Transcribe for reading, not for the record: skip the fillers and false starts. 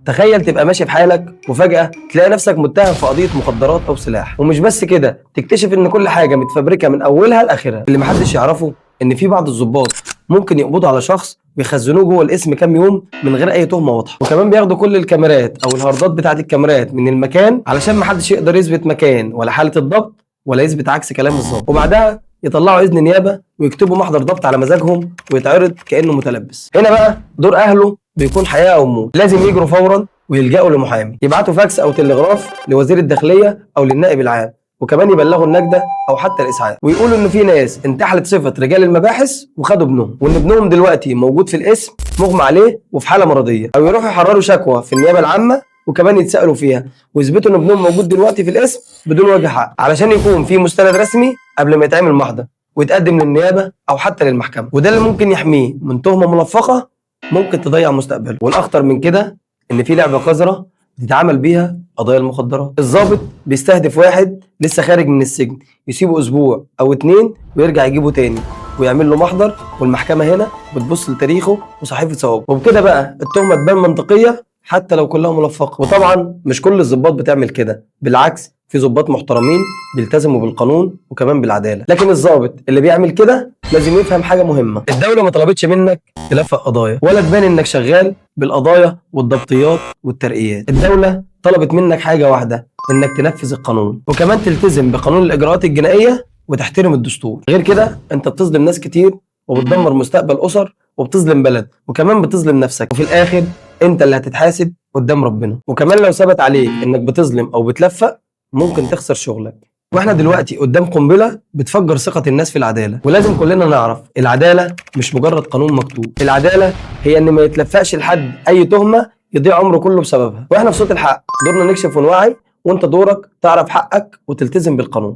تخيل تبقى ماشي في حالك وفجأة تلاقي نفسك متهم في قضية مخدرات أو سلاح، ومش بس كده، تكتشف إن كل حاجة متفبركة من أولها لآخرها. اللي محدش يعرفه إن في بعض الضباط ممكن يقبضوا على شخص ويخزنوه جوه القسم كام يوم من غير اي تهمه واضحة، وكمان بياخدوا كل الكاميرات او الهاردات بتاعت الكاميرات من المكان علشان محدش يقدر يثبت مكان ولا حاله الضبط ولا يثبت عكس كلام الضابط. وبعدها يطلعوا اذن نيابة ويكتبوا محضر ضبط على مزاجهم ويتعرض كانه متلبس. هنا بقى دور اهله بيكون حياة او موت، لازم يجروا فورا ويلجأوا لمحامي، يبعتوا فاكس او تلغراف لوزير الداخلية او للنائب العام، وكمان يبلغوا النجدة او حتى الاسعاف، ويقولوا ان في ناس انتحلت صفة رجال المباحث وخدوا ابنهم، وان ابنهم دلوقتي موجود في القسم مغمى عليه وفي حاله مرضية، او يروحوا يحرروا شكوى في النيابة العامة وكمان يتسالوا فيها ويثبتوا ان ابنهم موجود دلوقتي في القسم بدون وجه حق، علشان يكون في مستند رسمي قبل ما يتعمل محضر ويتقدم للنيابه او حتى للمحكمة. وده اللي ممكن يحميه من تهمه ملفقة ممكن تضيع مستقبله. والاخطر من كده ان في لعبه قذرة بتتعامل بيها قضايا المخدرات. الضابط بيستهدف واحد لسه خارج من السجن، يسيبه اسبوع او 2 ويرجع يجيبه تاني ويعمل له محضر، والمحكمة هنا بتبص لتاريخه وصحيفه ثوابه، وبكده بقى التهمة تبان منطقية حتى لو كلها ملفقة. وطبعا مش كل الضباط بتعمل كده، بالعكس في ضباط محترمين بيلتزموا بالقانون وكمان بالعدالة. لكن الضابط اللي بيعمل كده لازم يفهم حاجة مهمة: الدولة ما طلبتش منك تلفق قضايا ولا تبان انك شغال بالقضايا والضبطيات والترقيات. الدولة طلبت منك حاجة واحده، انك تنفذ القانون وكمان تلتزم بقانون الاجراءات الجنائية وتحترم الدستور. غير كده انت بتظلم ناس كتير وبتدمر مستقبل اسر وبتظلم بلد وكمان بتظلم نفسك، وفي الاخر انت اللي هتتحاسب قدام ربنا. وكمان لو ثبت عليك انك بتظلم او بتلفق ممكن تخسر شغلك. واحنا دلوقتي قدام قنبلة بتفجر ثقة الناس في العدالة، ولازم كلنا نعرف العدالة مش مجرد قانون مكتوب، العدالة هي ان ما يتلفقش لحد اي تهمه يضيع عمره كله بسببها. واحنا في صوت الحق دورنا نكشف ونوعي، وانت دورك تعرف حقك وتلتزم بالقانون.